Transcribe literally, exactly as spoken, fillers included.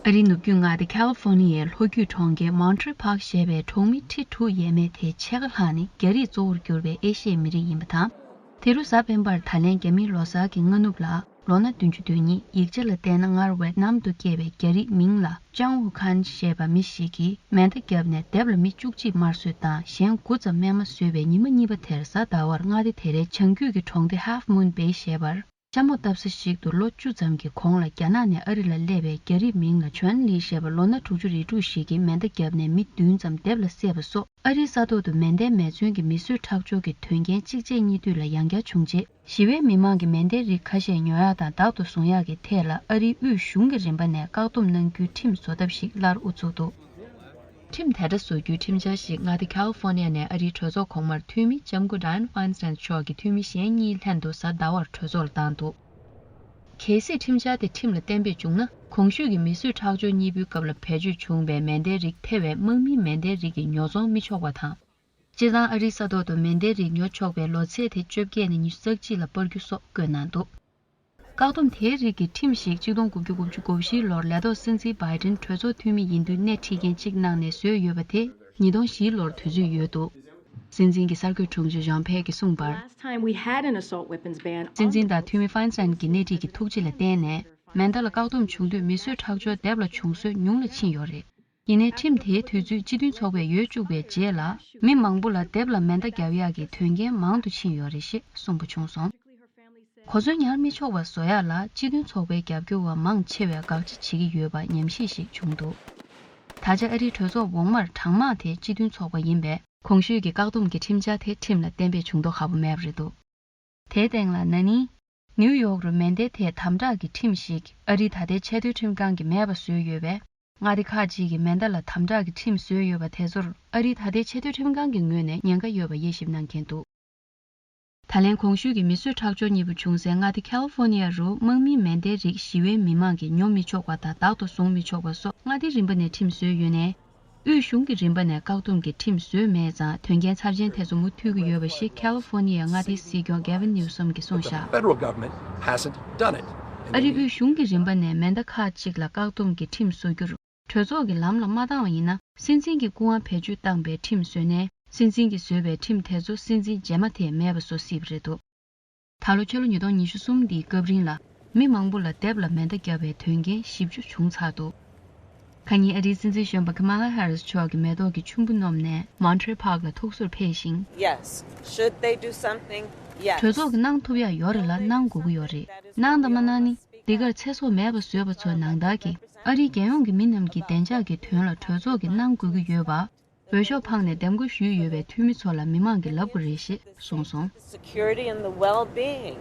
ཨ་རིའི་ནུབ་རྒྱུད་མངའ་སྡེ་ཁ་ལི་ཧྥོ་ནི་ཡའི་ལྷོ་རྒྱུད་གྲོང་ཁྱེར་མོན་ཊི་རི་ཕཱག་ཞེས་པའི་གྲོང་མི་ཁྲི་དྲུག་ཡས་མས་དེའི་ཕྱེད་ཀ་ལྷག་ནི་རྒྱ་རིགས་གཙོ་བོར་གྱུར་པའི་ཨེ་ཤི་ཡའི་མི་རིགས་ཡིན་པ་དང་། དེ་རུ་གཟའ་སྤེན་པར་ད་ལན་རྒྱ་མིའི་ལོ་གསར་གྱི་སྔ་ནུབ་ལ། ལོ་ན་བདུན་ཅུ་དོན་གཉིས། ཡིག་ཆ་ལ་བལྟས་ན་སྔར་ཝེད་ནམ་དུ་སྐྱེས་པའི་རྒྱ་རིགས་མིང་ལ་ཅང་ཝུ་ཁན་ཞེས་པ་མི་ཞིག་གིས་མེ་མདའ་བརྒྱབ་ནས་དེབ་ལ་མི་བཅུ་གཅིག་དམར་གསོད་དང་གཞན་དགུ་ཙམ་རྨས་མ་བཟོས་པའི་ཉི་མ་གཉིས་པ་དེར་གཟའ་ཟླ་བར་མངའ་སྡེ་དེ་རའི་བྱང་རྒྱུད་ཀྱི་གྲོང་སྡེ་ཧཱཕ་མུན་བེ་ཞེས་པར། ཤ་མོ་བཏབ་ས་ཞིག་ཏུ་ལོ་བཅུ་ཙམ་གྱི་གོང་ལ་རྒྱ་ནག་ནས་ཨ་རི་ལ་སླེབས་པའི་རྒྱ་རིགས་མིང་ལ་ཇོན་ལི་ཞེས་པ་ལོ་ན་དྲུག་ཅུ་རེ་དྲུག་ཞིག་གིས་མེ་མདའ་བརྒྱབ་ནས་མི་བདུན་ཙམ་དེབ་ལ་བསད་པ་སོགས་ཨ་རིའི་ས་ཐོག་ཏུ་མེ་མདའི་མེ་མཚོན་གྱི་མི་གསོད་ཁྲག་སྦྱོར་གྱི་དོན་རྐྱེན་གཅིག་རྗེས་གཉིས་མཐུད་ལ་ཡང་བསྐྱར་བྱུང་རྗེས། ཞི་བའི་མི་མང་གིས་མེ་མདའི་རིགས་ཁ་ཤས་ཉོ་ཡག་དང་བདག་ཏུ་བཟུང་ཡག་གི་ཐད་ལ་ཨ་རིའི་དབུས་གཞུང་གི་རིམ་པ་ནས་བཀག་སྡོམ་གནང་རྒྱུའི་ཁྲིམས་བཟོ་ཐབས་ཤིག་སླར་དབུ་ཚུགས་འདུག་ཁྲིམས་དེ་འདྲ་བཟོ་རྒྱུའི་ཁྲིམས་འཆར་ཞིག་མངའ་སྡེ་ཁ་ལི་ཧྥོ་ནི་ཡ་ནས་ཨ་རིའི་གྲོས་ཚོགས་གོང་མར་འཐུས་མི་ལྕམ་སྐུ་Dianne Feinstein་མཆོག་གི་འཐུས་མི་གཞན་གཉིས་ལྷན་དུ་གཟའ་ཟླ་བར་གྲོས་ཚོགས་ལ་བཏང་འདུག་གལ་སྲིད་ཁྲིམས་འཆར་དེ་ཁྲིམས་ལ་གཏན་འབེབས་བྱུང་ན། གོང་ཞུས་ཀྱི་མི་གསོད་ཁྲག་སྦྱོར་གཉིས་པོའི་སྐབས་ལ་བེད་སྤྱོད་བྱུང་བའི་མེ་མདའི་རིགས་ཐེ་བའི་དམག་མིའི་མེ་མདའི་རིགས་ཀྱི་ཉོ་ཚོང་མི་ཆོག་པ་དང་། སྤྱིར་བཏང་ཨ་རིའི་ས་ཐོག་ཏུ་མེ་མདའི་རིགས་ཉོ་ཆོག་པའི་ལོ་ཚད་དེ་བཅོ་བརྒྱད་ནས་ཉི་ཤུ་རྩ་གཅིག་ལ་སྤར་རྒྱུ་སོགས་བཀོད་གནང་འདུག་བཀག་སྡོམ་དེའི་རིགས་ཀྱི་ཁྲིམས་ཤིག་ཆིག་སྟོང་དགུ་བརྒྱ་དགུ་བཅུ་གོ་བཞིའི་ལོར་ལས་ཐོག་སྲིད་འཛིན་བྷའི་ཌེན་གྲོས་ཚོགས་འཐུས་མི་ཡིན་དུས་སྣེ་ཁྲིད་མཁན་གཅིག་གནང་ནས་བཟོས་ཡོད་པ་དེ་ཉིས་སྟོང་བཞིའི་ལོར་དུས་ཚོད་ཡོད་འདུག་སྲིད་འཛིན་གྱི་གསར་འགོད་དྲུང་ཆེ་ཇོན་ཕེ་གིས་གསུངས་པར། Last time we had an assault weapons ban on སྲིད་འཛིན་དང་འཐུས་མི་ཧྥན་སན་གྱིས་སྣེ་ཁྲིད་ཀྱི་ཐུགས་རྗེ་ལ་བརྟེན་ནས་མེ་མདའ་ལ་བཀག་སྡོམ་བྱུང་དུས་མི་གསོད་ཁྲག་སྦྱོར་དེབ་ལ་བྱུང་སྲོལ་ཉུང་ལ་ཕྱིན་ཡོད་རེད། ཡིན་ནའི་ཁྲིམས་དེའི་དུས་ཚོད་སྤྱི་མཐུན་ཚོགས་པས་ཡོལ་བཅུག་པའི་རྗེས་ལ་མི་མང་པོ་ལ་དེབ་ལ་མེ་མདའ་བརྒྱབ་ཡག་གི་དོན་རྐྱེན་མང་དུ་ཕྱིན་ཡོད་རེད་ཞེས་གསུངས་པ་བྱུང་སོང་། གོ་མཚོན་ཉར་མི་ཆོག་པ་བཟོ་ཡག་ལ་སྤྱི་མཐུན་ཚོགས་པའི་རྒྱབ་སྐྱོར་བ་མང་ཆེ་བས་དགག་བྱ་བྱེད་ཀྱི་ཡོད་པ་ཉམས་ཞིབ་ཞིག་བྱུང་འདུག་ད་ཆ་ཨ་རིའི་གྲོས་ཚོགས་འོག་མར་གྲངས་མང་དེ་སྤྱི་མཐུན་ཚོགས་པ་ཡིན་པས་གོང་ཞུས་ཀྱི་བཀག་སྡོམ་གྱི་ཁྲིམས་འཆར་དེ་ཁྲིམས་ལ་གཏན་འབེབས་བྱུང་མདོག་ཁ་པོ་མེད་པ་རེད་འདུག་དེའི་སྟེང་ལ་ན་ནིང་ནིའུ་ཡོག་རུ་མེ་མདའི་ཐད་དམ་དྲག་གི་ཁྲིམས་ཤིག་ཨ་རིའི་ད་ལྟའི་ཆེས་མཐོའི་ཁྲིམས་ཁང་གིས་མེད་པ་བཟོས་ཡོད་པས། མངའ་སྡེ་ཁག་ཅིག་གིས་མེ་མདའ་ལ་དམ་དྲག་གི་ཁྲིམས་བཟོས་ཡོད་པ་དེ་ཚོར་ཨ་རིའི་ད་ལྟའི་ཆེས་མཐོའི་ཁྲིམས་ཁང་གི་ངོས་ནས་ཉེན་ཁ་ཡོད་པ་དབྱེ་ཞིབ་གནང་མཁན་འདུག་ད་ལན་གོང་ཞུས་ཀྱི་མི་གསོད་ཁྲག་སྦྱོར་གཉིས་པོ་བྱུང་སའི་མངའ་སྡེ་ཁ་ལི་ཧྥོ་ནི་ཡ་རུ་དམག་མིའི་མེ་མདའི་རིགས་ཞི་བའི་མི་མང་གིས་ཉོ་མི་ཆོག་པ་དང་བདག་ཏུ་བཟུང་མི་ཆོག་པ་སོགས་མངའ་སྡེའི་རིམ་པ་ནས་ཁྲིམས་བཟོས་ཡོད་ནའི། དབུས་གཞུང་གི་རིམ་པ་ནས་བཀག་སྡོམ་གྱི་ཁྲིམས་བཟོས་མེད་ཙང་དོན་རྐྱེན་ཚབས་ཆེན་དེ་ཚོ་མུ་མཐུད་ཀྱི་ཡོད་པ་ཞིག་ཁ་ལི་ཧྥོ་ནི་ཡའི་མངའ་སྡེའི་སྲིད་སྐྱོང་Gavin Newsom་གྱིས་གསུངས་བཞག Federal government hasn't done it. ཨ་རིའི་དབུས་གཞུང་གི་རིམ་པ་ནས་མེ་མདའ་ཁག་ཅིག་ལ་བཀག་སྡོམ་གྱི་ཁྲིམས་བཟོ་རྒྱུར་གྲོས་ཚོགས་ཀྱི་ལམ་ལ་མ་བཏང་བ་ཡིན་ན། སྲིད་འཛིན་གྱི་སྐུ་དབང་བེད་སྤྱོད་བཏང་པའི་ཁྲིམས་བཟོས་ནས། སྲིད་འཛིན་གྱིས་བཟོས་པའི་ཁྲིམས་དེ་ཚོ་སྲིད་འཛིན་རྗེས་མ་དེས་མེད་པ་བཟོ་སྲིད་པ་རེད་འདུག་ད་ལོ་ཕྱི་ལོ་ཉིས་སྟོང་ཉི་ཤུ་གསུམ་འདིའི་སྐབས་རིང་ལ་མི་མང་པོ་ལ་དེབ་ལ་མེ་མདའ་བརྒྱབ་པའི་དོན་རྐྱེན་བཞི་བཅུ་བྱུང་ཚར་འདུག་ཁ་ཉིན་ཨ་རིའི་སྲིད་འཛིན་གཞོན་པ་Kamala Harris་མཆོག་གིས་མེ་ཏོག་གི་ཆུན་པོ་བསྣོམས་ནས་Monterey Park་ལ་ཐུགས་གསོར་ཕེབས་ཤིང་། Yes. Should they do something? Yes. གྲོས་ཚོགས་ཀྱིས་གནང་ཐུབ་ཡག་ཡོད་རེད་ལ་གནང་དགོས་ཀྱི་ཡོད་རེད། གནང་དང་མ་གནང་ནི་འདི་གར་ཚེ་སྲོག་མེད་པ་བཟོས་པ་ཚོ་ནང་ལྟར་གྱི་ཨ་རིའི་རྒྱལ་ཡོངས་ཀྱི་མི་རྣམས་ཀྱི་བདེ་འཇགས་ཀྱི་དོན་ལ་གྲོས་ཚོགས་ཀྱིས་གནང་དགོས་ཀྱི་ཡོད་པ། འོས་ཤོག་འཕངས་ནས་འདེམས་བསྐོ་ཞུས་ཡོད་པའི་འཐུས་མི་ཚོ་ལ་མི་མང་གིས་ལབ་དགོས་རེད་ཞེས་གསུངས་སོང་། Security and the well-being.